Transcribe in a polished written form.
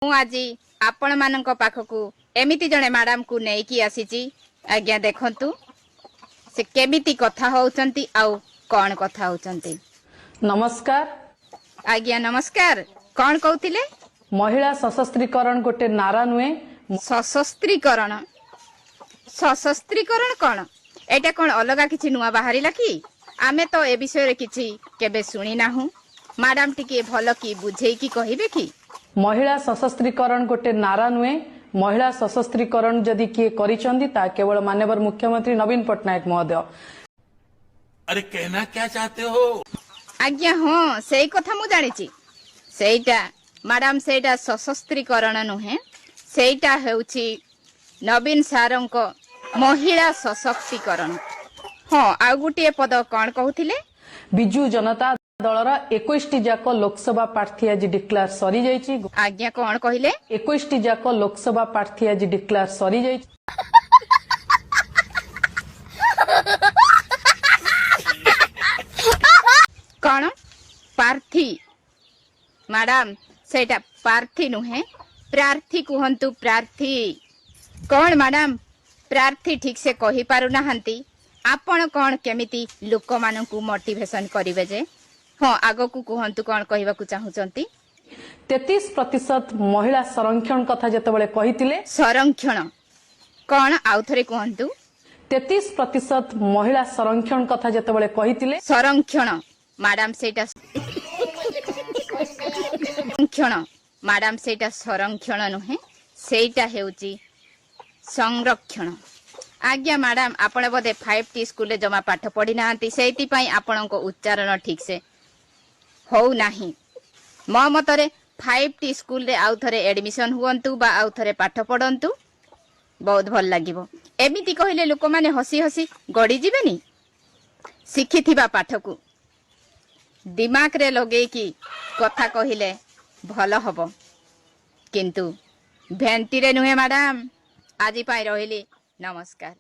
ମୁଁ ଆଜି ଆପଣମାନଙ୍କ ପାଖକୁ ଏମିତି ଜଣେ ମ୍ୟାଡାମକୁ ନେଇକି ଆସିଛି। ଆଜ୍ଞା, ଦେଖନ୍ତୁ ସେ କେମିତି କଥା ହଉଛନ୍ତି ଆଉ କଣ କଥା ହଉଛନ୍ତି। ନମସ୍କାର। ଆଜ୍ଞା, ନମସ୍କାର। କଣ କହୁଥିଲେ? ମହିଳା ସଶସ୍ତ୍ରୀକରଣ ଗୋଟେ ନାରା ନୁହେଁ। ସଶସ୍ତ୍ରୀକରଣ? ସଶସ୍ତ୍ରୀକରଣ କଣ? ଏଇଟା କଣ ଅଲଗା କିଛି ନୂଆ ବାହାରିଲା କି? ଆମେ ତ ଏ ବିଷୟରେ କିଛି କେବେ ଶୁଣି ନାହୁଁ। ମ୍ୟାଡାମ, ଟିକେ ଭଲ କି ବୁଝେଇକି କହିବେ କି? ମହିଳା ସଶସ୍ତ୍ରୀକରଣ ଗୋଟେ ନାରା ନୁହେଁ। ମହିଳା ସଶସ୍ତ୍ରୀକରଣ ଯଦି କିଏ କରିଛନ୍ତି, ତାହା କେବଳ ମାନ୍ୟବର ମୁଖ୍ୟମନ୍ତ୍ରୀ ନବୀନ ପଟ୍ଟନାୟକ ମହୋଦୟ। अरे, कहना क्या चाहते हो? ଆଜ୍ଞା ହଁ, ସେଇ କଥା ମୁଁ ଜାଣିଛି। ସେଇଟା ମ୍ୟାଡାମ, ସେଇଟା ସଶସ୍ତ୍ରୀକରଣ ନୁହେଁ, ସେଇଟା ହେଉଛି ନବୀନ ସାରଙ୍କ ମହିଳା ସଶକ୍ତିକରଣ। ହଁ, ଆଉ ଗୋଟିଏ ପଦ କଣ କହୁଥିଲେ? ବିଜୁ ଜନତା ଦଳର 21ଟି ଯାକ ଲୋକସଭା ପ୍ରାର୍ଥୀ ଆଜି ଡିକ୍ଲାର ସରିଯାଇଛି। ଆଜ୍ଞା, କଣ କହିଲେ? 21ଟି ଯାକ ଲୋକସଭା ପ୍ରାର୍ଥୀ ଆଜି ଡିକ୍ଲାର ସରିଯାଇଛି। କଣ ପ୍ରାର୍ଥୀ? ମ୍ୟାଡାମ, ସେଇଟା ପ୍ରାର୍ଥୀ ନୁହେଁ, ପ୍ରାର୍ଥୀ କୁହନ୍ତୁ, ପ୍ରାର୍ଥୀ। କଣ ମ୍ୟାଡାମ, ପ୍ରାର୍ଥୀ ଠିକ ସେ କହିପାରୁନାହାନ୍ତି, ଆପଣ କଣ କେମିତି ଲୋକମାନଙ୍କୁ ମୋଟିଭେସନ କରିବେ ଯେ? ହଁ, ଆଗକୁ କୁହନ୍ତୁ, କଣ କହିବାକୁ ଚାହୁଁଛନ୍ତି? 33% ମହିଳା ସଂରକ୍ଷଣ କଥା ଯେତେବେଳେ କହିଥିଲେ, ସଂରକ୍ଷଣ କଣ? ଆଉ ଥରେ କୁହନ୍ତୁ। 33% ମହିଳା ସଂରକ୍ଷଣ କଥା ଯେତେବେଳେ କହିଥିଲେ, ସଂରକ୍ଷଣ ମ୍ୟାଡାମ, ସେଇଟା ସଂରକ୍ଷଣ। ମ୍ୟାଡାମ, ସେଇଟା ସଂରକ୍ଷଣ ନୁହେଁ, ସେଇଟା ହେଉଛି ସଂରକ୍ଷଣ। ଆଜ୍ଞା ମ୍ୟାଡାମ, ଆପଣ ବୋଧେ 5ଟି ସ୍କୁଲରେ ଜମା ପାଠ ପଢି ନାହାନ୍ତି, ସେଇଥିପାଇଁ ଆପଣଙ୍କ ଉଚ୍ଚାରଣ ଠିକ ସେ ହଉନାହିଁ। ମୋ ମତରେ 5ଟି ସ୍କୁଲରେ ଆଉ ଥରେ ଆଡମିସନ ହୁଅନ୍ତୁ ବା ଆଉ ଥରେ ପାଠ ପଢନ୍ତୁ, ବହୁତ ଭଲ ଲାଗିବ। ଏମିତି କହିଲେ ଲୋକମାନେ ହସି ହସି ଗଡ଼ିଯିବେନି? ଶିଖିଥିବା ପାଠକୁ ଦିମାଗରେ ଲଗେଇକି କଥା କହିଲେ ଭଲ ହବ, କିନ୍ତୁ ଭେଣ୍ଟିରେ ନୁହେଁ। ମ୍ୟାଡାମ, ଆଜି ପାଇଁ ରହିଲି, ନମସ୍କାର।